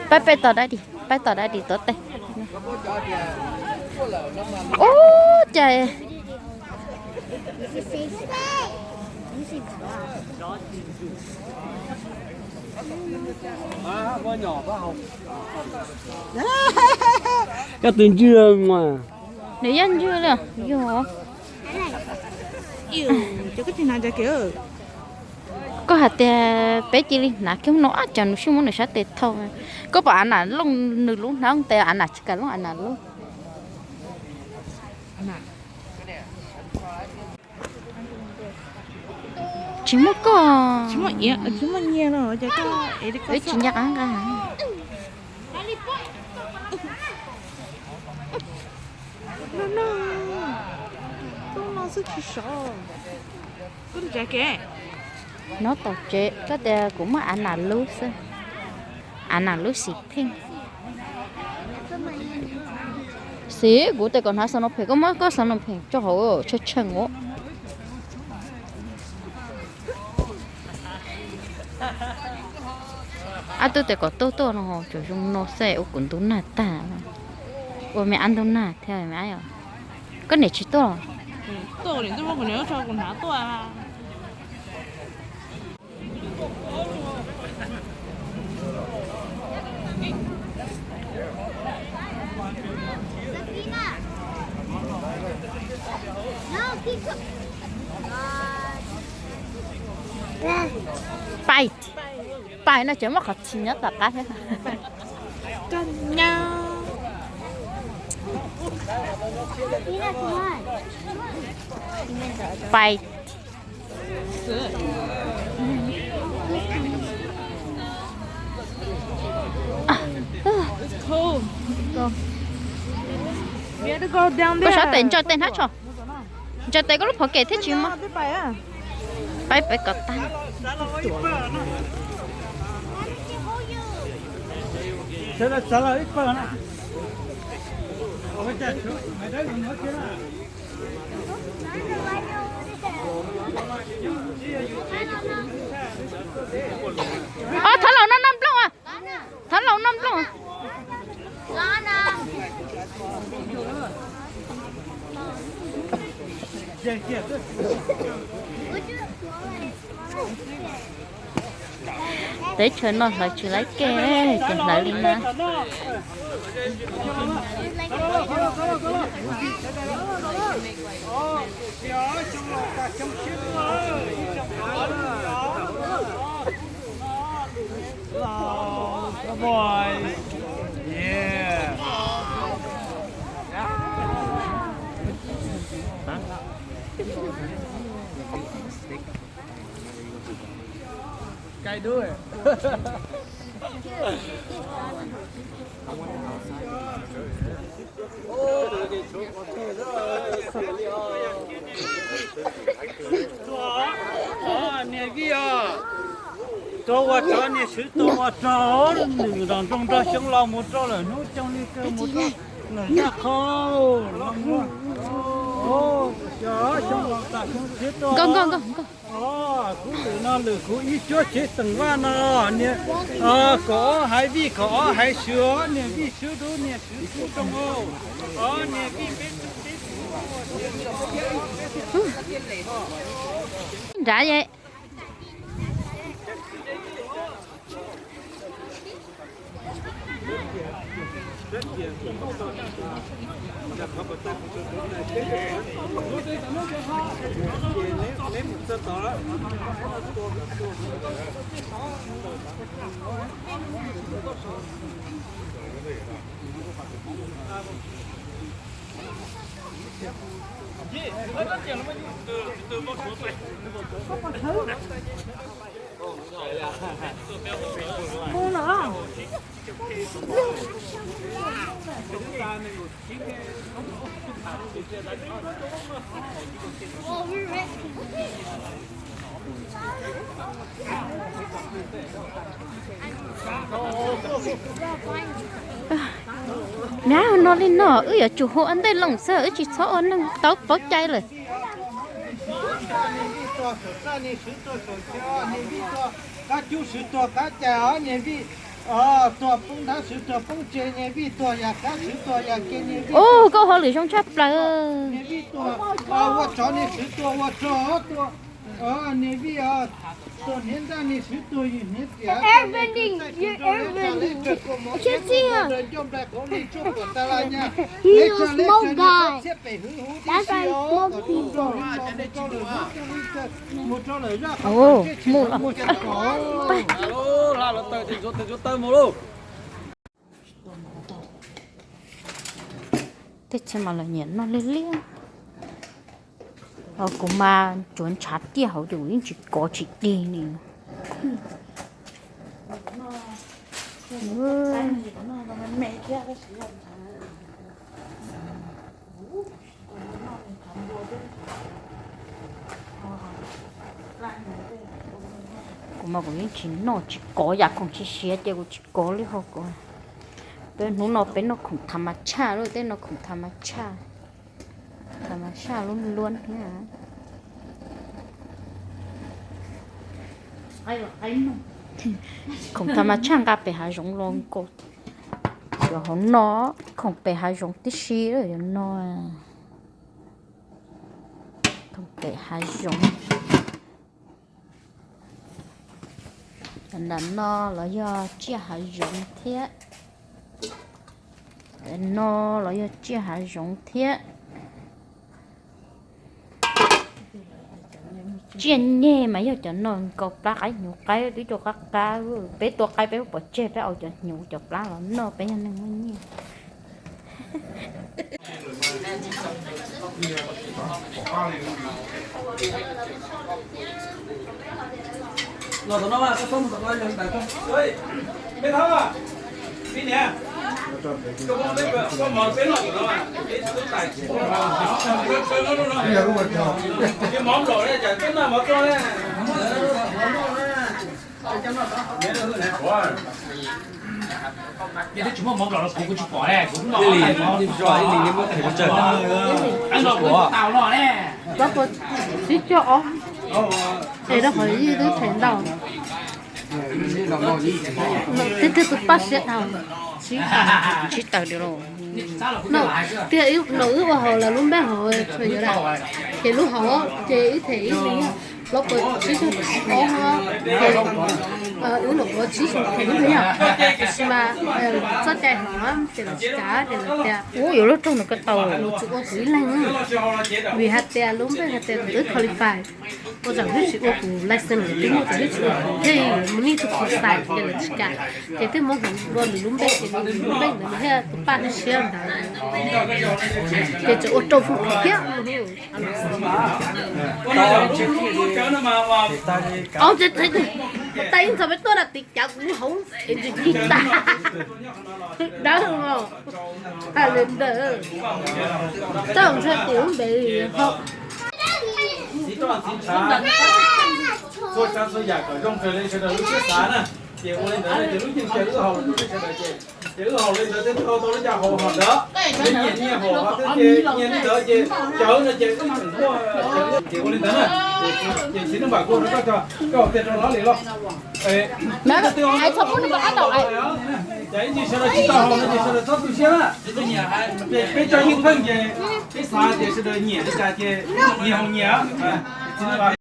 Pab peb tom dab di, pab tom dab di tuav tes. Ub, cas koj tus ntswg mas. Nws yog ntswg li yog. Koj hais tias peb cia li hnav kiag no, ab, cas nws sib muab nws sab tes thau. Koj pom Ana looj nws lub hnab tes, Ana tsis kam looj Ana lub. Tsis muaj koj, tsis muaj nyiaj los, wb tsis nco qab nqa. No no xwb tsis sov. Nyob tom tsev koj tias kuv muaj Ana lub xwb, Ana lub xim pheej. Xim, kuv tias kom hnav xov no phem, koj muab koj xov no phem tso hauv tshav tsheej os. Ab, twb tias kom tuaj tuaj no tsuas zoo no xwb, ua kuv ntub nag tag. Ua me ab ntub nag thiab me ab yom. Koj niam tsis tuaj los? Pais, pais no tseem muaj qhov txhim nyob tom qab thiab. Pais. Koj sab tes ntsaws tes hnab tso. Ntsaws tes koj lub phov kem thiab tsis muaj. Pais pem kom tag. Os, thov laus noj noj nplooj os. Thov laus noj nplooj. Teb chaws no hlawv tsis laib kev, tseem hlawv li na. Niam vij os, rau ua rau niam swb tau ua rau lwm nrog nrog xyoo los mus rau lawm hnub xyoo li kawg mus rau lawm zaj qhau los mus. Xyoo los tas xyoo tshiab tuaj. Kuv lwm no lwm kuv ib cuab tsev teem vaj no, niam kaum ob haiv vij kaum ob haiv swb, niam vij swb dub niam swb kub rau. Niam vij peb tug teb nrad ye. Nab no li no wb yuav tsum hu ua ntej loo xwb, wb tsis txhob ua neeg tau paub cai lawm. Qab cub swv tuag qab cai os, niag vij tuag poob nthab swv tuag poob tse, niag vij tuag yam qab swv tuag yam ke, niag vij tuag, koj hauj lwm zoo tshaj plaws. Niag vij tuag ua tsov, niag swv tuag ua rog tuag, niag vij tuag hniav ntaj, niag swv tuag yws hniav riam, niag vij tuag ua rog leb tsag kua mov thiab kua mov rau ncauj nplai qhov li tsuaj puam tas las nyaj, leb tsag leb tsag niag txhob txhiab pem hwv huv tib si os, kom tub rog li los mus rau lwm hub rau li txawg mus rau lawm zaj qhov tseem tsej tshis tau muag tsis kom. Tej txhia mas lawv nyiam noj liab liab. Kuv mas tsuav ntshav tiaj hauv ces kuv yeej tsis kov tsis dig li. Kuv mas kuv yeej tsis noj tsis kov yam khoom siav siav ces kuv tsis kov li hos kuv. Peb hnub no peb noj khoom tha mas tshaj lawm, tej no khoom tha mas tshaj, tha mas tshaj luab luab thiab. Khoom tha mas tshaj nqa pem hav zoov los nkaus. Yuav hauv no, khoom pem hav zoov tib si yuav no. Khoom pem hav zoov. Nram no los yog tsiaj hav zoov thiab. No los yog tsiaj hav zoov thiab. Tsiaj nyeg mas yog cov no nkaus plab qaib hnyuv qaib twb cua qab qab, peb tua qaib peb pov tseg peb au cov hnyuv cov plab los noj peb yog neeg muaj nyiaj. Plaub puas tsib caug ob, es rau qhov yij twb them ntau. Twb twb tus paj siab dhau. Tsis tawm di los. Tiag, no wb ua hauv lawv lub npej hauv tshua yuav dam, ces lub hauv ces wb them ib li, plaub puas tsib caug ob, ces wb no puas tsib caug them ib li yog, tab sis mas txoj cai hauv ces lawv tsis kav ces lawv tias ub yuav luag raug nws ko taw, nws tsis ua kuv ib leeg, vim hais tias lub npej hais tias kuv twb qualify, ua zaum twb tsis ua kuv license, twb muaj kuv twb tsis ua kuv thiaj mus nij tug qualify ces lawv tsis kam, ces twb muab hloov dua nws lub npej ces nws lub npej ntawd nws thiaj tus paj thiaj siab ntawd, ces tseem ua rau fun thiab. Au, ces tais ntxhais peb tuaj na, tiv cav kuv lub hauv es ntsis ci tag. Dawb os, hais li ntawd. Tab ntshai tim lub npe ho. Txhua tsav txhua yam kom zoo raws li sawv daws lub siab xav na. Ces ua li ntawd ces lub ceeb ces wb haus rau peb sawv daws ces, ces wb haus li ntawd thiaj tau tau lub caj haus hom ntawd. Nyias nyias haus hov thiab ces nyias li ntawd ces cawv no ces wb tseem muaj cawv. Ces ua li ntawd na, ces txiv neej npam kuj rau koj tso, koj haus tiag rau lawv li los. Ces ib ntsis sawv daws tsis tau haus no ces sawv daws txhob tu siab na. Ces peb cov yeej pheej ces peb xav tias sawv daws nyiam li cas ces nyias haus nyias. Txiv neej npam